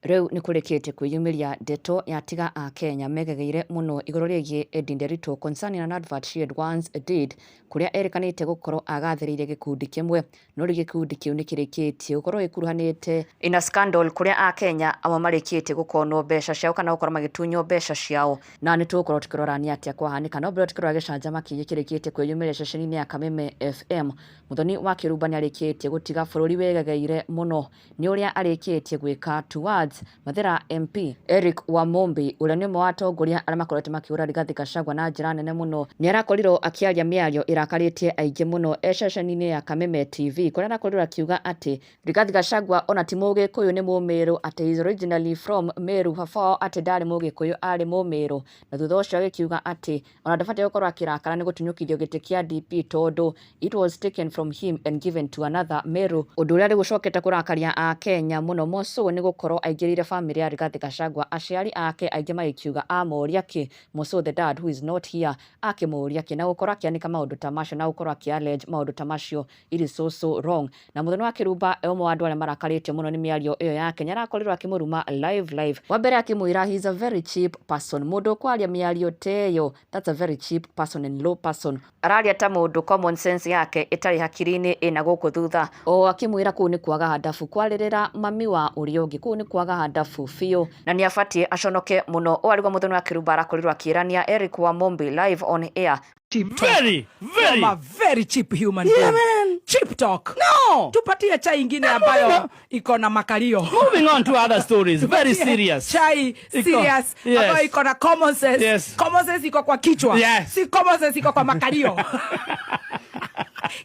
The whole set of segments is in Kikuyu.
Rĩu nĩ kũrĩkĩtie kwĩyumĩria ndeto ya tiga a Kenya megegeire mũno igũrũ rĩgiĩ Edday Nderitu concerning an advert she had once did, kũrĩa erĩkanĩte gũkorwo agathĩrĩirie gĩkundi kĩmwe, no rĩu gĩkundi kĩu nĩ kĩrĩkĩtie gũkorwo gĩkuruhanĩte in a scandal, kũrĩa a Kenya amwe marĩkĩtie gũkonwo mbeca ciao kana gũkorwo magĩtunywo mbeca ciao. Na nĩ tũgũkorwo tũkĩrora nĩ atĩa kwahanĩka, no mbere tũkĩrora gĩcanjama kĩngĩ kĩrĩkĩtie kwĩyumĩria ceceni-inĩ ya Kameme FM. Muthoni wa Kĩrumba nĩ arĩkĩtie gũtiga bũrũri wĩgegeire mũno nĩ ũrĩa arĩkĩtie gwĩka towards Mathĩra MP Eric Wamumbi, ũrĩa nĩ ũmwe wa atongoria arĩa makoretwo makĩhũra Rigathi Gachagua na njĩra nene mũno. Nĩ arakorirwo akĩaria mĩario ĩrakarĩtie aingĩ mũno e ceceni-inĩ ya Kameme TV, kũrĩa arakorirwo akiuga atĩ Rigathi Gachagua ona ti Mũgĩkũyũ, nĩ Mũmĩrũ, atĩ he is originally from Meru, baba wao atĩ ndarĩ Mũgĩkũyũ, arĩ Mũmĩrũ. Na thutha ũcio agĩkiuga atĩ ona ndabatiĩ gũkorwo akĩrakara nĩ gũtunyũkithio gĩtĩ kĩa DP, tondũ it was taken from him and given to another Meru, ũndũ ũrĩa rĩu ũcokete kũrakaria a Kenya mũno more so nĩ gũkorwo aingĩrĩire famĩlĩ ya Rigathi Gachagua, aciari ake aingĩ magĩkiuga amoria kĩ, more so the dad who is not here, akĩmũria kĩ na gũkorwo akĩanĩka maũndũ ta macio na gũkorwo akĩ allege maũndũ ta macio. It is so so wrong. Na Muthoni wa Kĩrumba e ũmwe wa andũ arĩa marakarĩtio mũno nĩ mĩario ĩyo yake. Nĩ arakorirwo akĩmũruma live live. Wa mbere akĩmwĩra he is a very cheap person. Mũndũ ũkwaria mĩario ta ĩyo, that's a very cheap person and low person. Araria ta mũndũ common sense yake ĩtarĩ hakiri-inĩ, ĩna gũkũ thutha. O akĩmwĩra kũu nĩ kwaga handabu kwarĩrĩra mami wa ũrĩa ũngĩ, kũu nĩ kwaga handabu biũ na nĩ abatiĩ aconoke mũno. Ũũ arĩguo Muthoni wa Kĩrumba arakorirwo akĩrania Eric Wamumbi live on air. Cheap talk. Very, very. From a very cheap human Yeah, being. Man. Cheap talk. No. Tupatie chai ingine ambayo iko na makalio. Moving on to other stories. Very serious. Chai serious ambayo iko na common sense. Common sense iko kwa kichwa. Si common sense iko kwa makalio.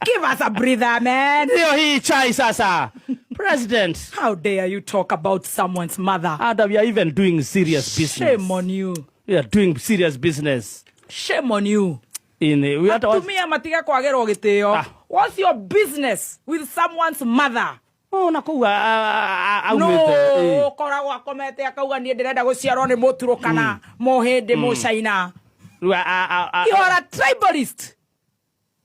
Give us a breather, man. Ndio hii chai sasa. President. How dare you talk about someone's mother? And we are even doing serious business. Shame on you. We are doing serious business. Shame on you. In we are Atumia matiga kwagĩrwo gĩtĩo. Ah. What's your business with someone's mother? Oh, na kũu No. aumĩte. Koragwo akomete akauga niĩ ndĩrenda gũciarwo nĩ Mũturũkana, Mũhĩndĩ, Mũcaina. Rĩu You are a tribalist.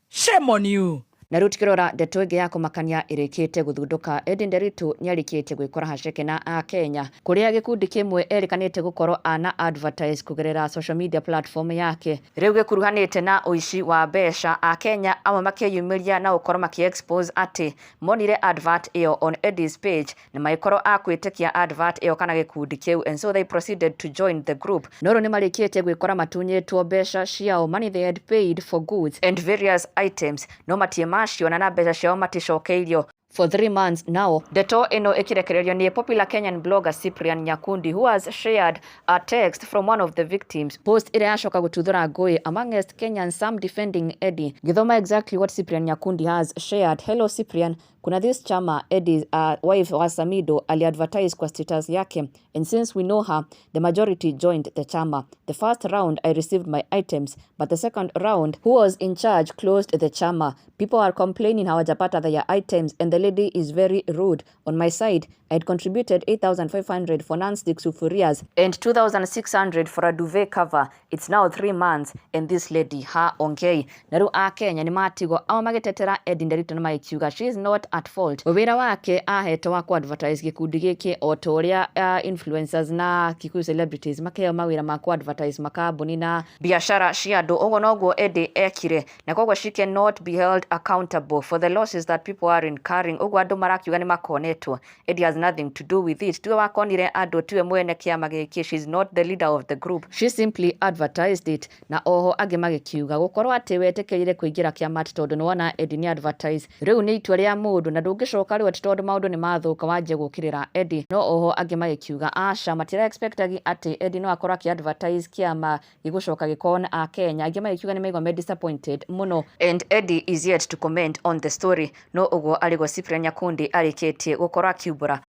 Shame on you. Na rĩu tukĩrora ndeto ĩngĩ ya kũmakania ĩrĩkĩte gũthundũka, Edday Nderitu nĩ arĩkĩtie gwĩkora haceke na a Kenya, kũrĩa gĩkundi kĩmwe erĩkanĩte gũkorwo ana advertise kũgerera social media platform yake rĩu gĩkuruhanĩte na ũici wa mbeca. A Kenya amwe makĩyumĩria na gũkorwo makĩ expose atĩ monire advert ĩyo on Eddie's page na magĩkorwo a kwĩtĩkia advert ĩyo kana gĩkundi kĩu, and so they proceeded to join the group. No rĩu nĩ marĩkĩtie gwĩkora matunyĩtwo mbeca ciao, money they had paid for goods and various items, no matirĩ maciona na mbeca ciao maticokeirio for 3 months now. Ndeto ĩno ĩkĩrekererio nĩ popular Kenyan blogger Cyprian Nyakundi, who has shared a text from one of the victims. Post ĩrĩa yacoka gũtuthũra ngũĩ amongst Kenyans, some defending Eddie. Gĩthoma exactly what Cyprian Nyakundi has shared. "Hello Cyprian, kuna this chama Eddie, wife wa Samido, aliadvertise kwa status yake, and since we know her, the majority joined the chama. The first round I received my items, but the second round, who was in charge closed the chama. People are complaining hawajapata their items and the lady is very rude. On my side, I had contributed 8500 for non-stick sufurias and 2600 for a duvet cover. It's now 3 months and this lady haongei." Na rĩu a Kenya nĩ matigwo amwe magĩtetera Edday Nderitu na magĩkiuga she is not at fault. Wĩra wake ahetwo wa ku-advertise gĩkundi gĩkĩ, o ta ũrĩa influencers na Kikuyu celebrities makĩheo mawĩra ma ku-advertise makambuni na biashara cia andũ, ũguo noguo Eddie ekire, na koguo she cannot be held accountable for the losses that people are incurring. Ũguo andũ marakiuga nĩ makonetwo. Eddie has nothing to do with it. Tiwe wakonire andũ, tiwe mwene kĩama gĩkĩ. She is not the leader of the group, she simply advertised it. Na oho angĩ magĩkiuga gũkorwo atĩ wetĩkĩrire kũingĩra kĩama atĩ tondũ nĩwona Eddie nĩ advertise, rĩu nĩ itua rĩa mũndũ na ndũngĩcoka rĩu atĩ tondũ maũndũ nĩ mathũka wanjie gũkĩrĩra Eddie. No oho angĩ magĩkiuga aca, matira expectagi atĩ Eddie no akorwo akĩ advertise kĩama gĩgũcoka gĩkona a Kenya. Angĩ magĩkiuga nĩ maigua me disappointed mũno, and Eddie is yet to comment on the story. No ũguo arĩguo Cyprian Nyakundi arĩkĩtie gũkorwo akiumbũra.